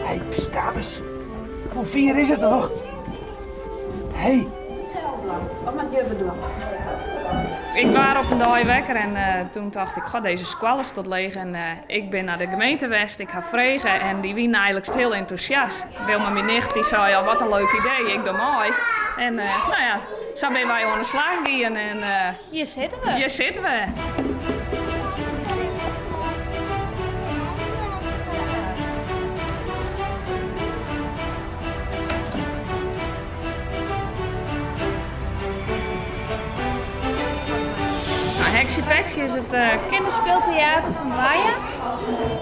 Hey, pst, dames. Hoe fier is it noch? Hey. Of moat juf it dwaan? Ik waard op in dei wekker en toen tocht ik, goh, dizze skoalle stiet leech en ik bin nei de gemeente west, ik ha frege en dy wiene eigenliks hiel entûsjast. Wilma, myn nicht, dy sei al, wat in leuk idee, ik doch mei. En no ja, sa binne wy oan de slach gien en Hjir sitte we. Hjir sitte we. Heksie Peksie is it kinderspeeltheater fan Blije.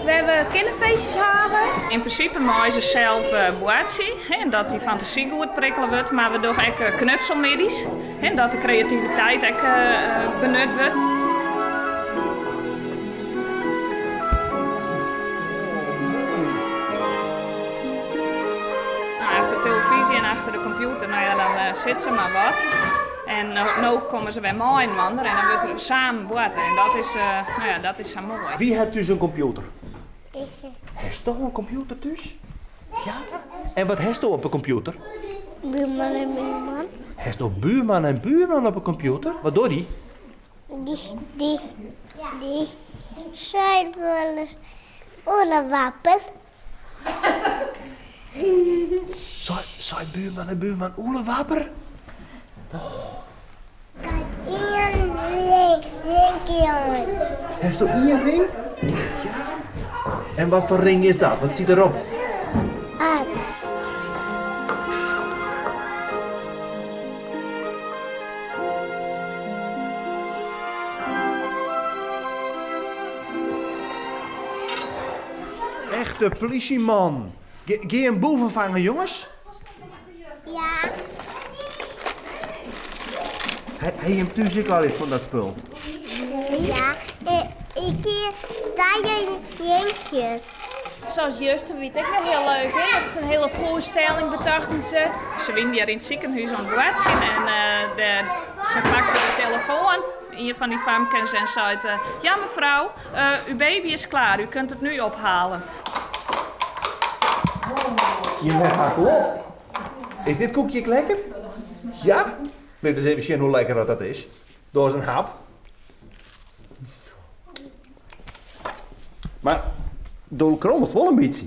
Wêr't we kinderfeestjes hawwe. Yn prinsipe meie se sels boartsje, en dat dy fantasy goed prikkele wurdt, mar we dogge ek knutselmiddeis. En dat de kreativiteit ek benut wurdt. Achter de telefyzje en achter de kompjûter, no ja, dan sit se mar wat. En no komme se wer mei-inoar en dan wurdt der samen boarte. En dat is, no ja, dat is sa moai. Wie hat thús in kompjûter? Ik. Hasto in kompjûter thús? Ja? En wat hasto op 'e kompjûter? Buurman en buurman. Hasto buurman en buurman op 'e kompjûter? Wat docht dy? Dy, dy, dy seit wolris oelewapper. Seit buurman en buurman oelewapper? Ien ring, ringje oan. Hasto ien ring? Ja. En wat foar ring is dat? Wat stiet derop? Art. Echte plysjeman. Gean je in boeven fangen, jonges? Ja. Ha jim thús ek al fan dat spul? Ja, ik hie trije jentjes. Sa as juster wie it ek wer hiel leuk, hè? Dat is in hiele foarstelling betochten se. Se wiene hjir yn it sikehûs oan it boartsjen en de, se pakte de telefoan, ien fan dy famkes, en seit, Ja mevrouw, uw baby is klaar, u kunt het nu ophalen. Jim ha hast op. Is dit koekje ek lekker? Ja? Lit ris even sjen hoe lekker dat dat is. Doch ris in hap. Mar do krommelst wol in bytsje.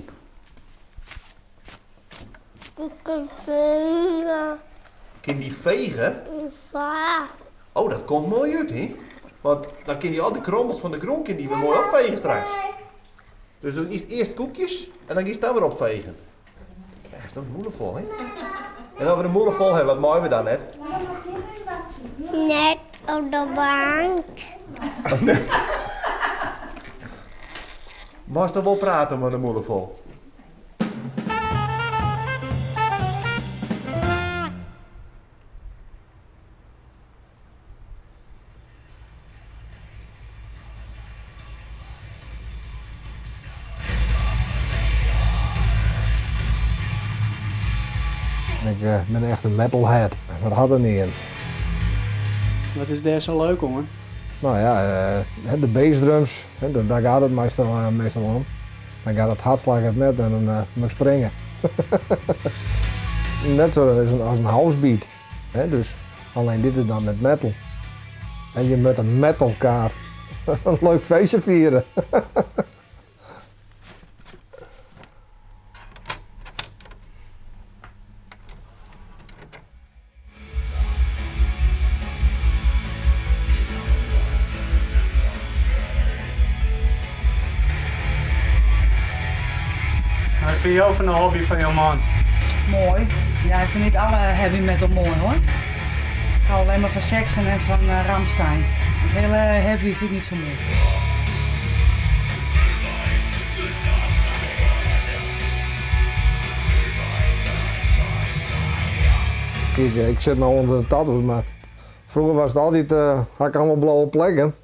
Ik kin fege. Kin dy fege? Ja. Oh, dat komt moai út, hè? Want dan kin dy al dy krommels fan de grûn kin dy wer moai opfege straks. Dus do ytst earst koekjes en dan giest dan wer opfegen. Ja, is noch in mûle fol, hè? En as we de mûle fol hawwe, wat meie we dan net? Net op de bank. Meist dan wol prate mei de mûle fol? Ik eh, ben echt een metalhead. Dat hat er niet in. Wat is dêr sa leuk oan? Nou ja, eh, de bassdrums, daar gaat het meestal, eh, meestal om. Dan gaat het hartslag het net en dan moet ik springen. Net zo als een housebeat. Hè, dus alleen dit is dan met metal. En je moet met elkaar een leuk feestje vieren. Wat fine jo fan de hobby fan jo man? Moai. Ja, ik fyn net alle heavy metal moai hoor. Ik hou alleen maar fan Saxon en fan eh, Rammstein. Het hele heavy fyn ik net sa moai. Kijk, ik sit no ûnder de tattoos, mar froeger wie it altyd, uh, ha ik allegear blauwe plekken.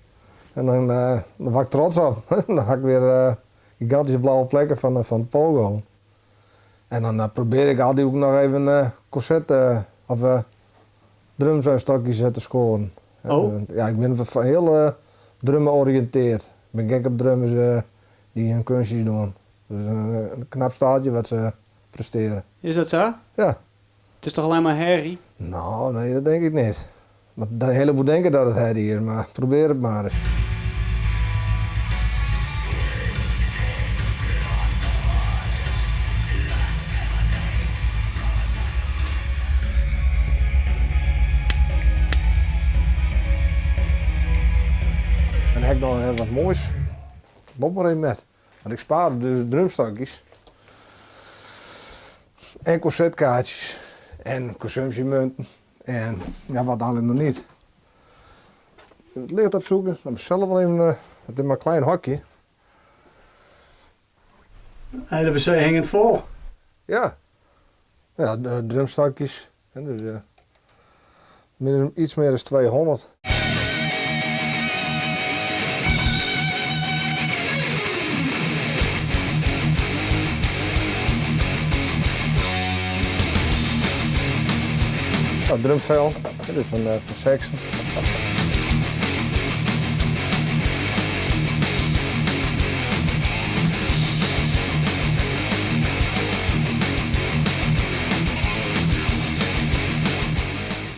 En dan, uh, dan wie ik trots op. dan ha ik wer uh, gigantyske blauwe plekken fan, fan pogo. En dan uh, probearje ik altyd ek noch even uh, korset uh, of uh, drumstokjes te skoaren. Oh. Ja, ik bin hiel drumoriïntearre. Ik bin gek op drummers dy't hun keunstjes dogge. Dat is in knap staaltje wat se prestearje. Is dat sa? Ja. It is toch allinne mar herrie? No, nee, dat denk ik net. Want in heleboel denke dat it herrie is, mar probearje it mar ris. En dan ha ik noch even wat moais. Loop mar even met. Want ik spaar dus drumstokjes. En konsertkaartsjes. En consumptiemunten. En ja, wat dan nog niet. Het licht opzoeken. Dan zelf wel even. Het is maar een klein hokje. Hele wc hinget fol. Ja. Ja, de drumstokjes. En dus, iets meer dan 200. Nou, drumvel, dit is van Saxon.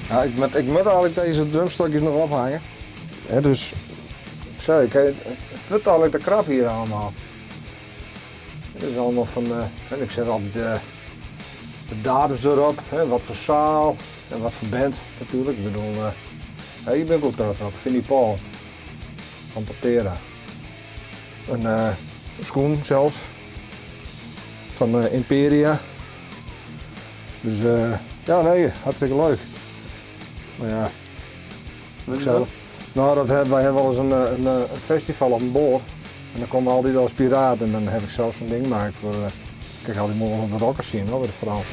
Ja, ik moet eigenlijk deze drumstokjes nog ophangen. Hè, dus ik zei, ik, het, het wordt eigenlijk de krap hier allemaal. Het is allemaal van, en ik zet altijd de datums erop, hè, wat voor zaal en wat voor band natuurlijk. Ik bedoel, ja, hier ben ik ook trots op, Vinnie Paul van Pantera. Een schoen zelfs van Imperia. Dus ja, nee, hartstikke leuk. Maar ja, Wat is zelf. dat? Nou, dat heb, wij hebben wel eens een festival op een boot. En dan komen altijd als piraten en dan heb ik zelf zo'n ding gemaakt voor. Kijk, al die mooie rockers zien, hoor, bij de Frans.